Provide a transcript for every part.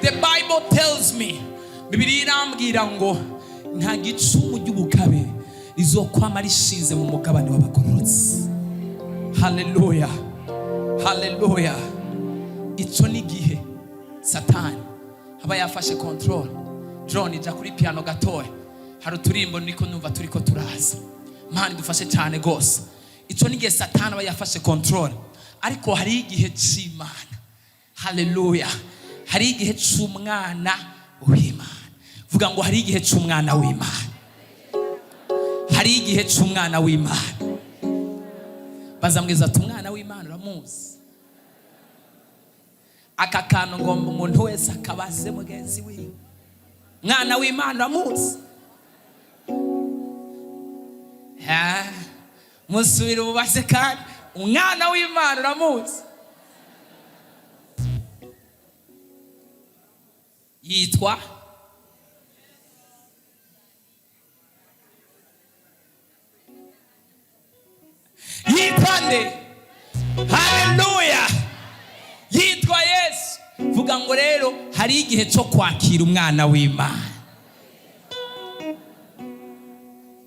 The Bible tells me, Bibiliya irambwira ngo nta gicumu ry'ubugabe rizokwama rishinze mu mugabane w'abagororotsi. Haleluya, haleluya. Icyo ni igihe Satani aba yafashe control. Drone ijya kuri piano gatoya, hari uturimbo niko numva turiko turaza. Mana idufashe cyane rwose. Icyo ni igihe Satani aba yafashe control, ariko hari igihe cy'Imana. Haleluya. Hari igihe cy'umwana w'Imana. Vuga ngo hari igihe cy'umwana w'Imana, hari igihe cy'umwana w'Imana. Bazamwiza ati: "Umwana w'Imana uramuzi?" Aka kantu ngomba umuntu wese akabaze mugenzi wiwe: "Mwana w'Imana uramuzi?" Ha, musubira ububaze kandi: "Umwana w'Imana uramuzi?" Yitwa yitwa nde? Haleluya, yitwa Yesu. Vuga ngo rero hari igihe cyo kwakira umwana w'Imana.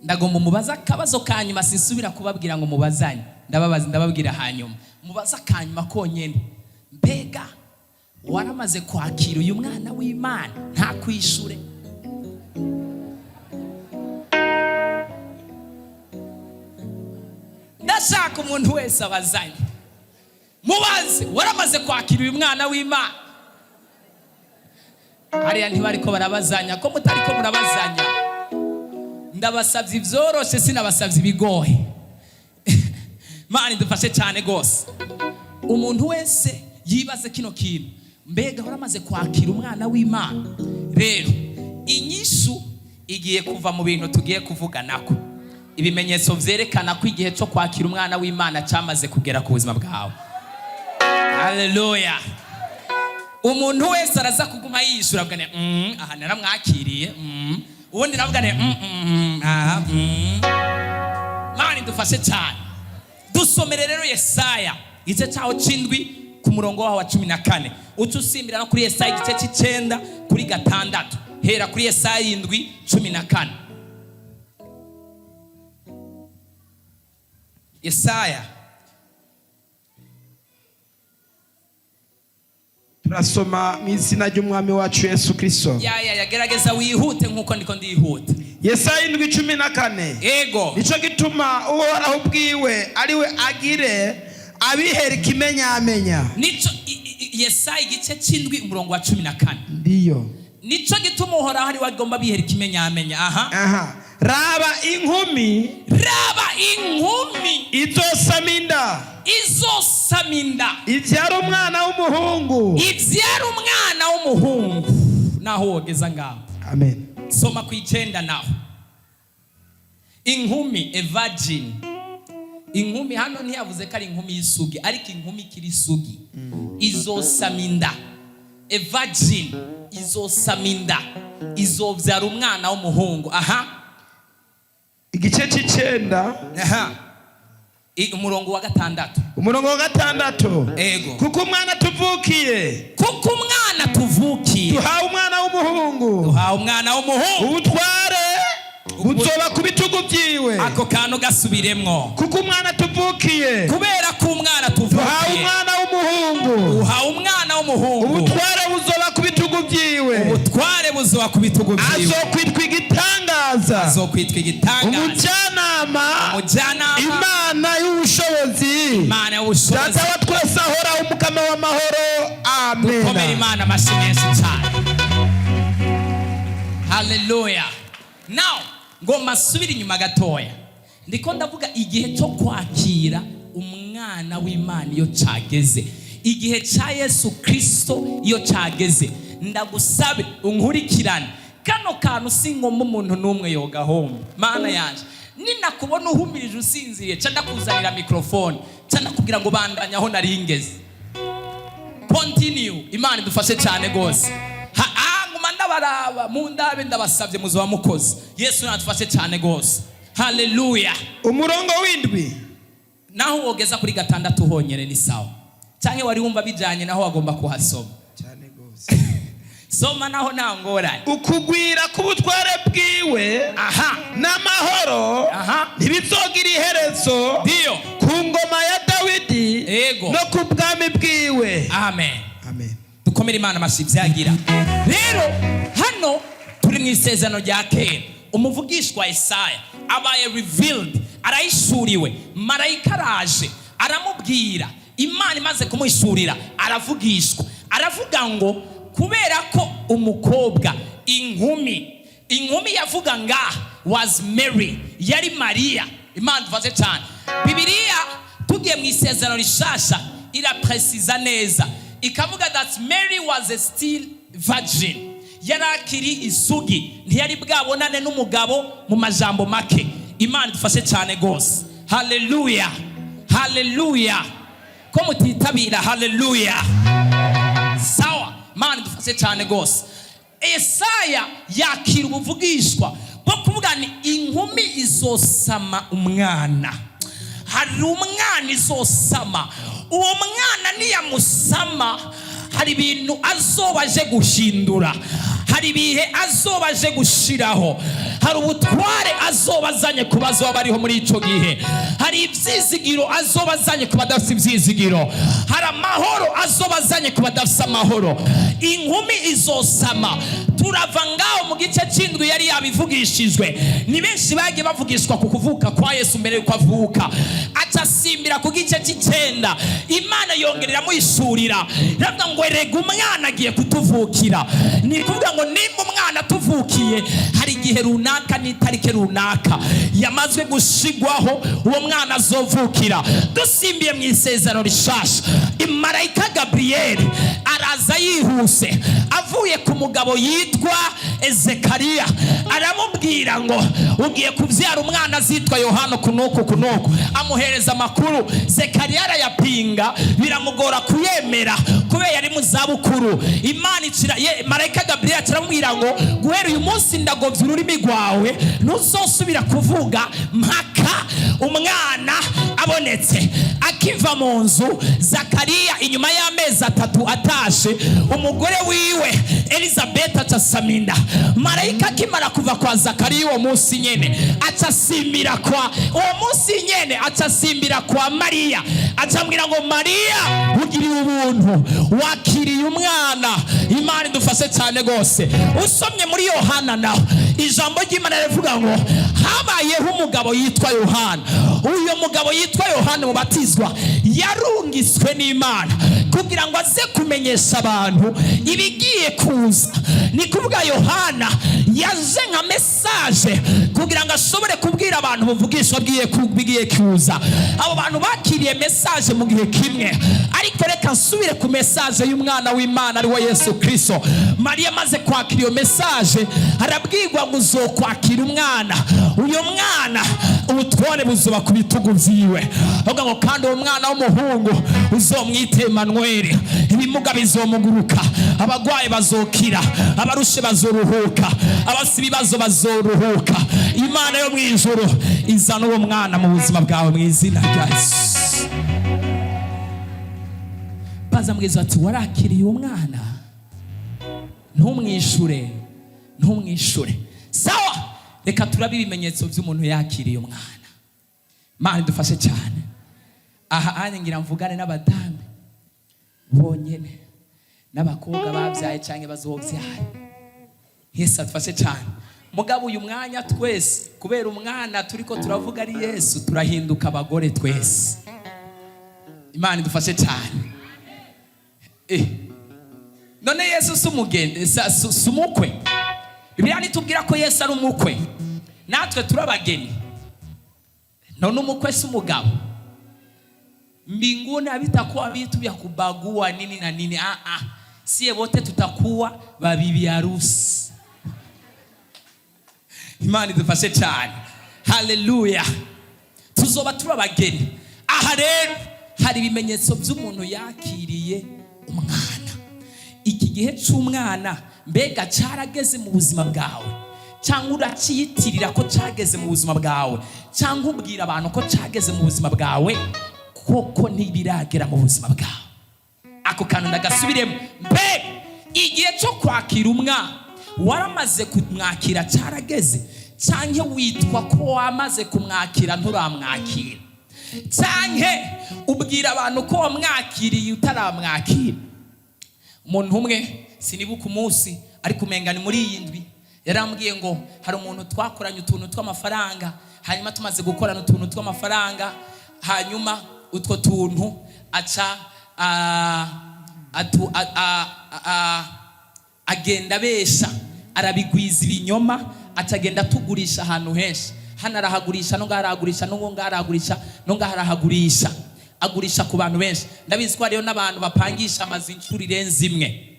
Ndagomba umubaze akabazo ka nyuma, sinsubira kubabwira ngo mubazanye. Ndababaza, ndababwira hanyuma. Mubaze akanyuma konyine: mbega waramaze kwakira uyu mwana w'Imana? Ntakwishure. Ndashaka umuntu wese abazanye, mubaze: "Waramaze kwakira uyu mwana w'Imana?" Hariya ntibariko barabazanya, ko mutariko murabazanya? Ndabasabye ibyoroshe, sinabasabye ibigoye. Mana idufashe cyane rwose. Umuntu wese yibaze kino kintu: mbega waramaze kwakira umwana w'Imana? Rero inyishu igiye kuva mu bintu tugiye kuvuganako, ibimenyetso vyerekana ko igihe cyo kwakira umwana w'Imana cyamaze kugera ku buzima bwawe. Haleluya. Umuntu wese araza kuguma yishura avuga aha naramwakiriye, Ubundi navuga ne aha, Mana idufashe cyane. Dusomere rero Yesaya igice cyaho c'indwi ku murongo waho wa 14, uca usimbira no kuri Yesaya igice c'icenda kuri 6. Hera kuri Yesaya 7:14. Yesaya. Turasoma mu izina ry'Umwami wacu Yesu Kirisito. Ya ya ya, gerageza wihute nkuko ndiko ndihuta. Yesaya 7:14. Ego. Nicyo gituma Uhoraho ubwiwe ari we agire abihera ikimenyamenya. Nico Yesaya igice c'indwi umurongo wa 14. Ndiyo. Nico gituma Uhoraho ari we agomba bihera ikimenyamenya. Aha. Aha, raba inkumi. Raba inkumi. Izosama inda. Izosama inda. Ibyara umwana w'umuhungu. Ibyara umwana w'umuhungu. Naho wogeza ngaho. Amen. Soma ku 9 naho. Inkumi, a virgin, inkumi hano ntiyavuze ko ari inkumi y'isugi, ariko inkumi ikiri isugi izosama inda. A virgin izosama inda, izobyara umwana w'umuhungu. Aha. Igice c'icenda. Aha, umurongo wa 6. Umurongo wa 6. Ego. Kuko umwana tuvukiye, Kuko umwana tuvukiye, duhawe umwana w'umuhungu, duhawe umwana w'umuhungu, ubutware buzoba ku bitugu byiwe. Ako kantu gasubiremwo. Kuko umwana tuvukiye, Kubera ko umwana duhawe tuvukiye, umwana w'umuhungu, uhawe umwana w'umuhungu, ubutware buzoba ku bitugu byiwe, ubutware buzoba ku bitugu byiwe, azokwitwa igitangaza, azokwitwa igitangaza, umujyanama, umujyanama, Imana y'ubushobozi, Imana y'ubushobozi, Data wa twese ahoraho, Umukama w'amahoro. Dukomere Amen. Imana amashyi menshi cyane. Haleluya. Now ngomba nsubire inyuma gatoya. Ndiko ndavuga igihe cyo kwakira umwana w'Imana iyo cyageze, igihe cya Yesu Kirisito iyo cyageze. Ndagusabe unkurikirane kano kantu, si ngomba umuntu n'umwe yogahomba. Mana yanjye, ninakubona uhumirije usinziriye, ca ndakuzanira mikorofone, ca ndakubwira ngo bandanya aho nari ngeze, continue. Imana idufashe cyane rwose. Nguma ndabaraba mu ndabe, ndabasabye, muzoba mukoze. Yesu nadufashe cyane rwose. Haleluya. Umurongo w'indwi. Naho wogeza kuri 6 honyine ni sawa, cyangwa wari wumva bijyanye naho wagomba kuhasoma? Cyane rwose. Soma naho, nta ngorane. Ukugwira k'ubutware bwiwe n'amahoro ntibizogira iherezo ku ngoma ya Dawidi no ku bwami bwiwe. Amen. Amen. Dukomere Imana amashyi. Byagira rero, hano turi mu Isezerano rya Kera. Umuvugishwa Esaya abaye revealed, arayishuriwe. Marayika araje aramubwira. Imana imaze kumuhishurira, aravugishwa, aravuga ngo kubera ko umukobwa, inkumi, inkumi yavuga ngaha was Mary, yari Mariya. Imana idufashe cyane. Bibiliya, tugiye mu Isezerano Rishasha, irapresiza neza, ikavuga that Mary was a still virgin, yari akiri isugi, ntiyari bwabonane n'umugabo. Mu majambo make, Imana idufashe cyane rwose. Haleluya, haleluya! Ko mutitabira haleluya? Sawa, Imana idufashe cyane rwose. Esaya yakira ubuvugishwa bwo kuvuga ni inkumi izosama umwana. Hari umwana izosama. Uwo mwana niyamusama, hari ibintu azoba aje guhindura, hari ibihe azoba aje gushiraho, hari ubutware azoba azanye ku bazoba bariho muri icyo gihe, hari ibyizigiro azoba azanye ku badafite ibyizigiro, hari amahoro azoba azanye ku badafite amahoro. Inkumi izosama. Turava ngaho mu gice cy'indwi yari yabivugishijwe. Ni benshi bagiye bavugishwa ku kuvuka kwa Yesu mbere yuko avuka. Aca asimbira ku gice cy'icenda, Imana yongera iramuhishurira, iravuga ngo erega umwana agiye kutuvukira. Ni kuvuga ngo nimba umwana atuvukiye, hari igihe runaka n'itariki runaka yamazwe gushigwaho uwo mwana azovukira. Dusimbiye mu Isezerano Rishasha, imarayika Gaburiyeli araza yihuse avuye ku mugabo yitwa Ezekariya, aramubwira ngo ugiye kubyara umwana azitwa Yohana kunuku kunuku. Amuhereza amakuru. Zekariya arayapinga, biramugora kuyemera kubera yari mu zabukuru. Imana icira marayika Gaburiyeli aramubwira ngo guhera uyu munsi ndagobye ururimi rwawe, ntuzosubira kuvuga mpaka umwana abonetse. Akiva mu nzu Zakariya, inyuma y'amezi 3 atashe, umugore wiwe Elizabeth aca asama inda. Marayika akimara kuva kwa Zakariya, uwo munsi nyene aca asimbira kwa, uwo munsi nyene aca asimbira kwa Mariya, acambwira ngo Mariya, ugiriye ubuntu, wakiriye umwana. Imana idufashe cyane rwose. Usomye muri Yohana naho, ijambo ry'Imana rivuga ngo habayeho umugabo yitwa Yohana. Uyu mugabo yitwa Yohana Mubatizwa yarungiswe n'Imana kugira ngo aze kumenyesha abantu ibigiye kuza. Ni kuvuga Yohana yaje nka message kugira ngo ashobore kubwira abantu buvugishwa bigiye kuza. Abo bantu bakiriye message mu gihe kimwe. Ariko reka nsubire ku message y'umwana w'Imana, ari we Yesu Kristo. Mariya amaze kwakira iyo message, arabwirwa ngo uzokwakira umwana, uyu mwana ubutware buzuba ku bitugu vyiwe. Avuga ngo kandi uwo mwana w'umuhungu uzomwite Emanuweli. Ibimuga bizomuguruka, abagwayi bazokira, abarushe bazoruhuka, abafite ibibazo bazoruhuka. Imana yo mu ijuru izana uwo mwana mu buzima bwawe mu izina rya Yesu. Baza mwiza ati warakiriye uwo mwana? Ntumwishure, ntumwishure. Sawa, reka turabe ibimenyetso by'umuntu yakiriye umwana. Mana idufashe cyane. Aha anye ngira mvugane n'abadamu bonyene n'abakobwa babyaye cyangwa bazobyara. Yesu adufashe cyane. Mugabo uyu mwanya twese, kubera umwana turiko turavuga ari Yesu, turahinduka abagore twese. Imana idufashe cyane. None Yesu si umugeni, si umukwe? Bibiliya nitubwira ko Yesu ari umukwe, natwe turi abageni. None umukwe si umugabo? Mbinguni havitakuwa vitu vya kubagua nini na nini. Ah, ah. Sie wote tutakuwa babibi harusi. Imana idufashe cyane. Haleluya! Tuzoba turi abageni. Aha rero hari ibimenyetso by'umuntu yakiriye umwana. Iki gihe cy'umwana, mbega cyarageze mu buzima bwawe, cyangwa uraciyitirira ko cyageze mu buzima bwawe, cyangwa ubwira abantu ko cyageze mu buzima bwawe, koko ntibiragera mu buzima bwawe? Ako kantu ndagasubiremo. Mbega Igihe cyo kwakira umwana waramaze kumwakira cyarageze, cyangwa witwa ko wamaze kumwakira nturamwakira, cyangwa ubwira abantu ko wamwakiriye utaramwakira. Umuntu umwe, sinibuka umunsi, ariko umenga ni muri iyi ndwi, yarambwiye ngo hari umuntu twakoranye utuntu tw'amafaranga, hanyuma tumaze gukorana utuntu tw'amafaranga, hanyuma utwo tuntu aca agenda abesha, arabigwiza ibinyoma, aca agenda atugurisha ahantu henshi. Hano arahagurisha, no ngaha arahagurisha, no ngaha arahagurisha, no ngaha arahagurisha, agurisha ku bantu benshi. Ndabizi ko hariyo n'abantu bapangisha amazu inshuro irenze imwe.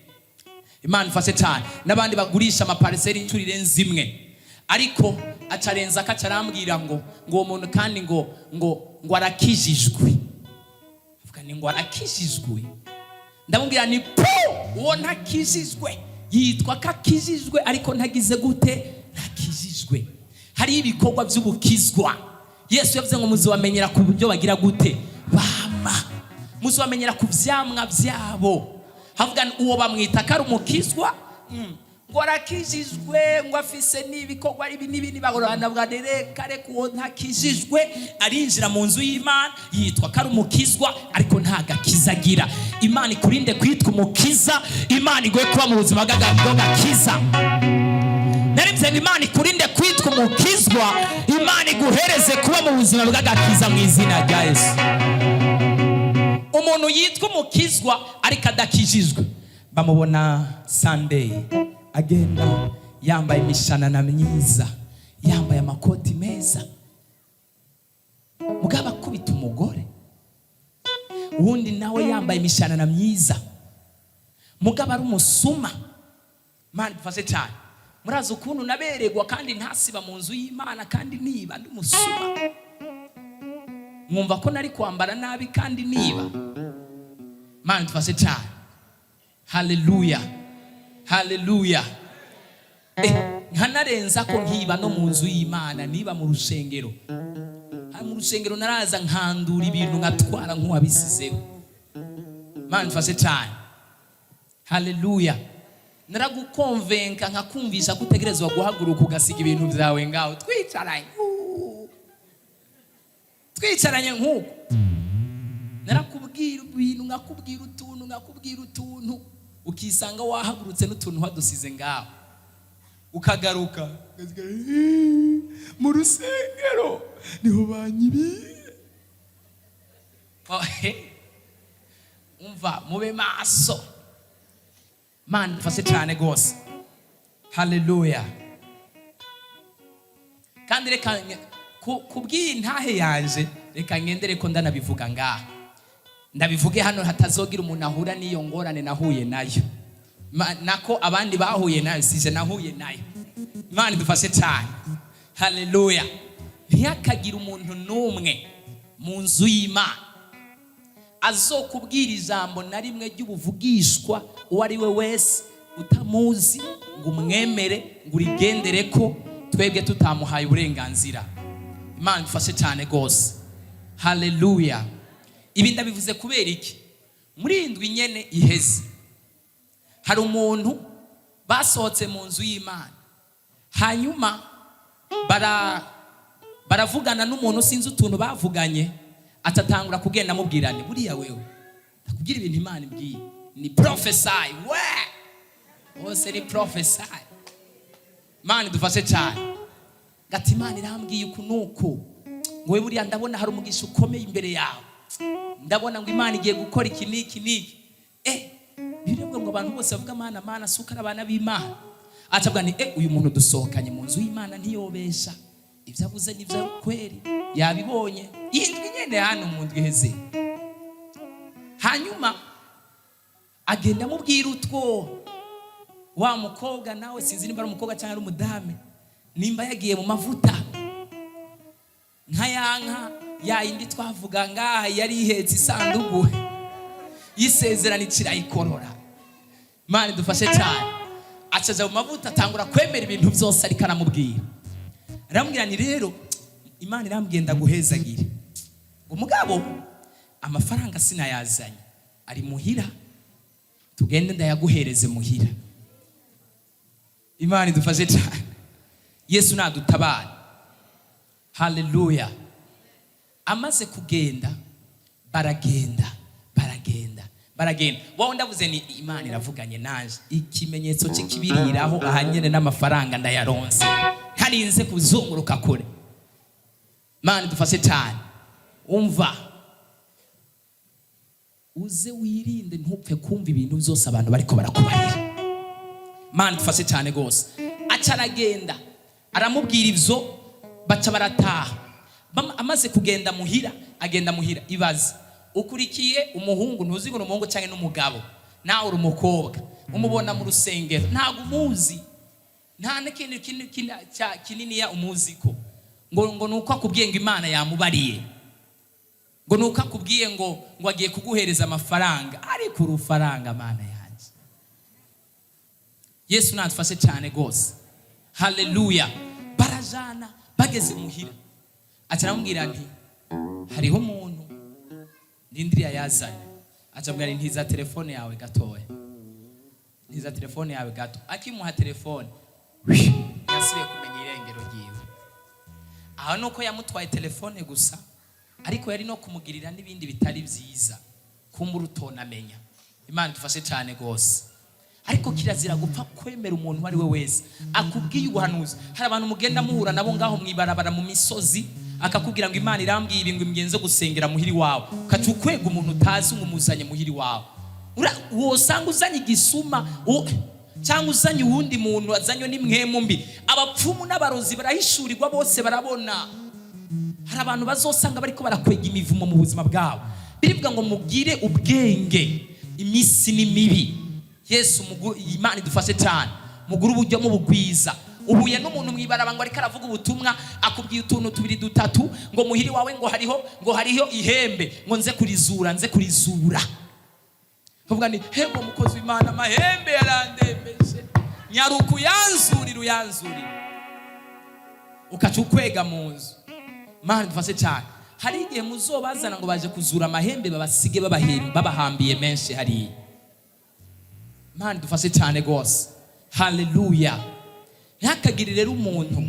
Imana ifashe cyane. N'abandi bagurisha amaparcelles inshuro irenze imwe. Ariko acarenza ko aca arambwira ngo uwo muntu kandi ngo arakijijwe. Avuga ni ngo arakijijwe. Ndamubwira ni po, uwo ntakijijwe, yitwa ko akijijwe ariko ntagize gute? Ntakijijwe. Hariho ibikorwa by'ubukizwa. Yesu yavuze ngo muzobamenyera ku buryo bagira gute? Bama. Muzobamenyera ku vyamwa byabo. Havuga uwo bamwita ko ari umukizwa, ngo arakijijwe, ngo afise n'ibikorwa ibi n'ibi. Nibagorana, reka reka, uwo ntakijijwe. Arinjira mu nzu y'Imana yitwa ko ari umukizwa, ariko nta gakiza agira. Imana ikurinde kwitwa umukiza. Imana iguhe kuba mu buzima bw'agakiza. Narimvye ngo Imana ikurinde kwitwa umukizwa, Imana iguhereze kuba mu buzima bw'agakiza mu izina rya Yesu. Umuntu yitwa umukizwa ariko adakijijwe, bamubona Sunday agenda yambaye imishanana myiza, yambaye amakoti meza, mugabo akubita umugore. Uwundi nawe yambaye imishanana myiza, mugabo ari umusuma. Imana idufashe cyane. Murazi ukuntu naberegwa kandi ntasiba mu nzu y'Imana, kandi niba ndi umusuma, mwumva ko nari kwambara nabi kandi niba? Imana idufashe cyane. Haleluya, haleluya. Nkanarenza ko nkiba no mu nzu y'Imana, niba mu rusengero. Hano mu rusengero naraza nkandura ibintu, nkatwara nk'uwabisizeho. Imana idufashe cyane. Haleluya. Naragukonvenka, nkakumvisha ko utegerezwa guhaguruka ugasiga ibintu byawe ngaho. Twicaranye, twicaranye nk'uko, narakubwira ibintu, nkakubwira utuntu, nkakubwira utuntu, ukisanga wahagurutse n'utuntu wadusize ngaho, ukagaruka ugasigara, "Eh, mu rusengero niho banyibiye." Oh, umva, mube maso. Mana mfashe cyane rwose. Haleluya. Kandi reka kubw'iyi ntahe yanje, reka ngendere ko ndanabivuga ngaha, ndabivuge hano, hatazogira umuntu ahura n'iyo ngorane nahuye nayo. Nako abandi bahuye nayo, sije nahuye nayo. Imana idufashe cyane. Haleluya. Ntihakagire umuntu n'umwe mu nzu y'Imana azokubwira ijambo na rimwe ry'ubuvugishwa, uwo ari we wese utamuzi, ngo umwemere, ngo urigendere ko twebwe tutamuhaye uburenganzira. Imana idufashe cyane rwose. Haleluya. Ibi ndabivuze kubera iki? Muri iyi ndwi nyene iheze, hari umuntu basohotse mu nzu y'Imana, hanyuma baravugana n'umuntu, sinzi utuntu bavuganye, atatangura kugenda amubwirane: "Buriya wewe, ndakubwira ibintu Imana ibwiye, ni prophesy we bose, ni prophesy." Imana idufashe cyane. Gati "Imana irambwiye uku nuku, ngo we buriya ndabona hari umugisha ukomeye imbere yawe, ndabona ngo Imana igiye gukora iki n'iki n'iki." Birebwa ngo abantu bose bavuga Mana, Mana, suka ari abana b'Imana. Acavuga ni uyu muntu dusohokanye mu nzu y'Imana ntiyobesha, ibyo avuze nibyo kweri, yabibonye. Iyi ndwi nyene hano mu ndwi iheze, hanyuma agenda amubwira utwo. Wa mukobwa nawe, sinzi nimba ari umukobwa cyangwa ari umudame, nimba yagiye mu mavuta nka ya nka ya yindi twavuga ngaha yari ihetse isanduku y'isezerano irayikorora. Imana idufashe cyane. Acaja mu mavuta, atangura kwemera ibintu byose, ariko aramubwira, aramubwira ni rero Imana irambwiye ndaguhezagire, ngo mugabo amafaranga sinayazanye, ari muhira. Tugende ndayaguhereze muhira. Imana idufashe cyane. Yesu nadutabare. Haleluya. Amaze kugenda, baragenda, baragenda, baragenda. Wowe ndavuze ni Imana iravuganye naje, ikimenyetso cy'ikibiriraho ahanyene n'amafaranga ndayaronse ntarinze kuzunguruka kure. Imana idufashe cyane. Umva, uze wirinde, ntupfe kumva ibintu byose abantu bariko barakubarira. Imana idufashe cyane rwose. Aca aragenda, aramubwira ibyo, baca barataha. Amaze kugenda muhira, agenda muhira. Ibaze ukurikiye umuhungu, ntuzi ngo ni umuhungu cyangwa n'umugabo, nawe uri umukobwa, umubona mu rusengero, ntabwo umuzi, nta n'ikintu kininiya umuzi ko ngo ni uko akubwiye ngo Imana yamubariye, ngo ni uko akubwiye ngo agiye kuguhereza amafaranga. Ariko urufaranga, Mana yanjye! Yesu nadufashe cyane rwose. Haleluya. Barajana, bageze muhira aca aramubwira nti hariho umuntu ndindiriya yazanye. Aca amubwira nti ntiza telefone yawe gatoya, ntiza telefone yawe gato. Akimuha telefone, yasubiye kumenya irengero ryiwe. Aho nuko yamutwaye telefone gusa, ariko yari no kumugirira n'ibindi bitari byiza, kumbura utonamenya. Imana idufashe cyane rwose. Ariko kirazira gupfa kwemera umuntu uwo ari we wese akubwiye ubuhanuzi. Hari abantu mugenda muhura nabo ngaho mwibarabara, mu misozi, akakubwira ngo Imana irambwiye ibi, ngo imigenzo gusengera muhiri wawe, ukaca ukwega umuntu utazi ngo umuzanye muhiri wawe. Wosanga uzanye igisuma cyangwa uzanye uwundi muntu azanywe n'imwemu mbi. Abapfumu n'abarozi barahishurirwa, bose barabona. Hari abantu bazosanga bariko barakwega imivumo mu buzima bwabo. Birivuga ngo mugire ubwenge, iminsi ni mibi. Yesu, Imana idufashe cyane. Mugure uburyo mubugwiza. Uhuye n'umuntu mwibaraba ngo ariko aravuga ubutumwa, akubwiye utuntu tubiri dutatu, ngo muhiri wawe ngo hariho ihembe, ngo nze kurizura, nze kurizura. Uvuga ni hego mukozi w'Imana, amahembe yarandembeje, nyaruka uyanzurire, uyanzurire. Ukaca ukwega mu nzu. Mana idufashe cyane. Hari igihe muzobazana ngo baje kuzura amahembe, babasige babahambiye menshi hariya. Mana idufashe cyane rwose. Haleluya. Ntihakagire rero umuntu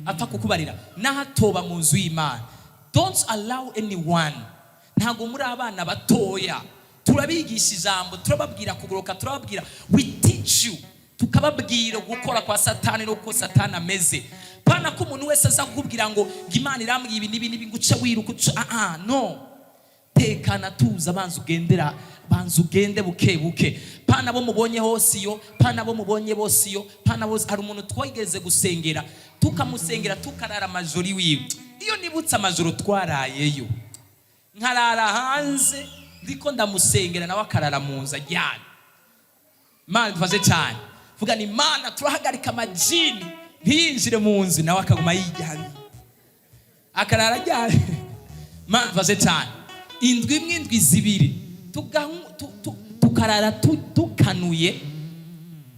apfa kukubarira n'ahatoba mu nzu y'Imana. Don't allow anyone. Ntabwo muri abana batoya. Turabigisha ijambo, turababwira kugoroka, turababwira, we teach you, tukababwira gukora kwa Satani n'uko Satani ameze. Pana ko umuntu wese aza kukubwira ngo Imana irambwiye ibi n'ibi n'ibi, ngo uce wiruka uce. Ah ah, no, tekana, tuza, banza ugendera, banza ugende buke buke. Pana bo mubonye hose iyo, pana bo mubonye bose iyo, pana bose. Hari umuntu twigeze gusengera, tukamusengera, tukarara amajoro iwiwe. Iyo nibutse amajoro twarayeyo, nkarara hanze ndiko ndamusengera, nawe akarara mu nzu aryamye. Imana idufashe cyane. Vuga ni Imana, turahagarika amajini ntiyinjire mu nzu, nawe akaguma yiryamye, akarara aryamye. Imana idufashe cyane. Indwi imwe, indwi 2, tukarara dukanuye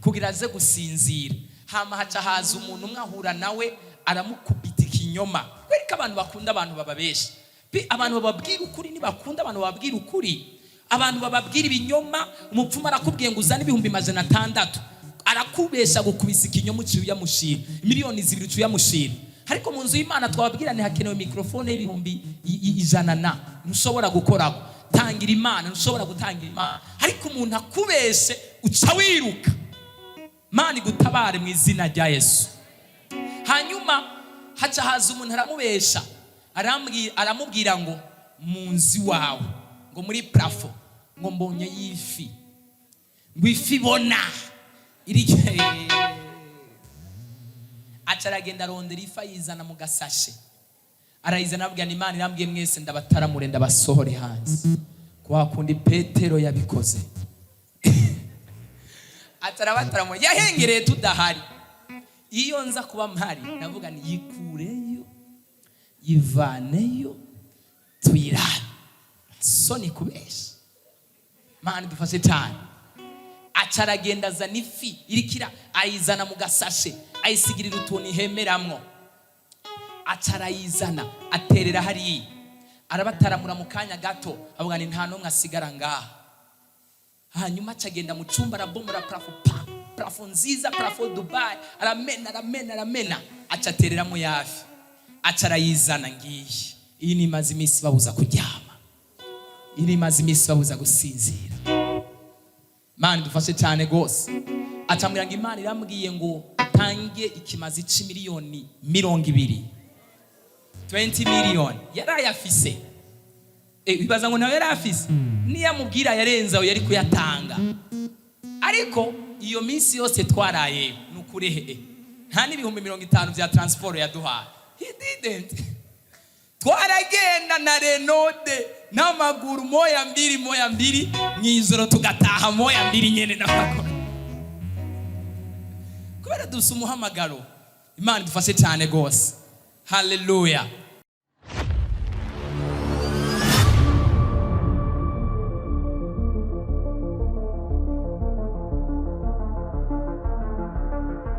kugira aze gusinzira. Hama haca haza umuntu umwe, ahura nawe, aramukubita ikinyoma. Kubera ko abantu bakunda abantu bababesha. Abantu bababwira ukuri ntibakunda abantu bababwira ukuri, abantu bababwira ibinyoma. Umupfumu arakubwiye ngo uzane 600,000, arakubesha, gukubisa ikinyoma, uciye uyamushira, miliyoni 2 uciye uyamushira. Ariko mu nzu y'Imana twababwira ntihakenewe mikorofone y'ibihumbi ijana na ntushobora gukoraho. Tangira Imana, ntushobora gutangira Imana. Ariko umuntu akubeshe, uca wiruka. Mana igutabare mu izina rya Yesu. Hanyuma haca haza umuntu aramubesha, aramubwira ngo mu nzu iwawe, ngo muri plafond, ngo mbonye y'ifi, ngo ifi ibona iri. Aca aragenda, arondera ifi, ayizana mu gasashe, arayizana, arabwira ni Imana irambwiye mwese ndabataramure, ndabasohore hanze, kwa kundi Petero yabikoze. Aca arabataramura, yahengereye tudahari. Iyo nza kuba mpari, navuga ni yikureyo, yivaneyo, tuyirabe. Soni kubesha. Mana idufashe cyane. Aca aragenda, azana ifi irikira, ayizana mu gasashe, ayisigirira utuntu ihemeramwo, aca arayizana, aterera hariya, arabataramura. Mu kanya gato avuga ni nta n'umwe asigara ngaha. Hanyuma acagenda mu cyumba, arabomora plafond, pa plafond nziza, plafond Dubai, aramena, aramena, aramena, aca atereramo yafi, aca arayizana. Ngiyi, iyi ni imaze iminsi babuza kuryama, iyi ni imaze iminsi babuza gusinzira. Mana dufashe cyane rwose. Acambwira ngo Imana irambwiye ngo utange ikimazi c'imiliyoni 20, 20 miliyoni. Yarayafise. Bibaza ngo nawe yari afise, niyamubwira yarenze aho yari kuyatanga. Ariko iyo minsi yose twaraye, ni ukuri he, nta n'50,000 bya transport yaduhaye. He didn't. Twaragenda na renode n'amaguru, moya mbiri, moya mbiri, mu ijoro tugataha moya mbiri nyene n'amaguru, kubera dufise umuhamagaro. Imana idufashe cyane rwose. Haleluya.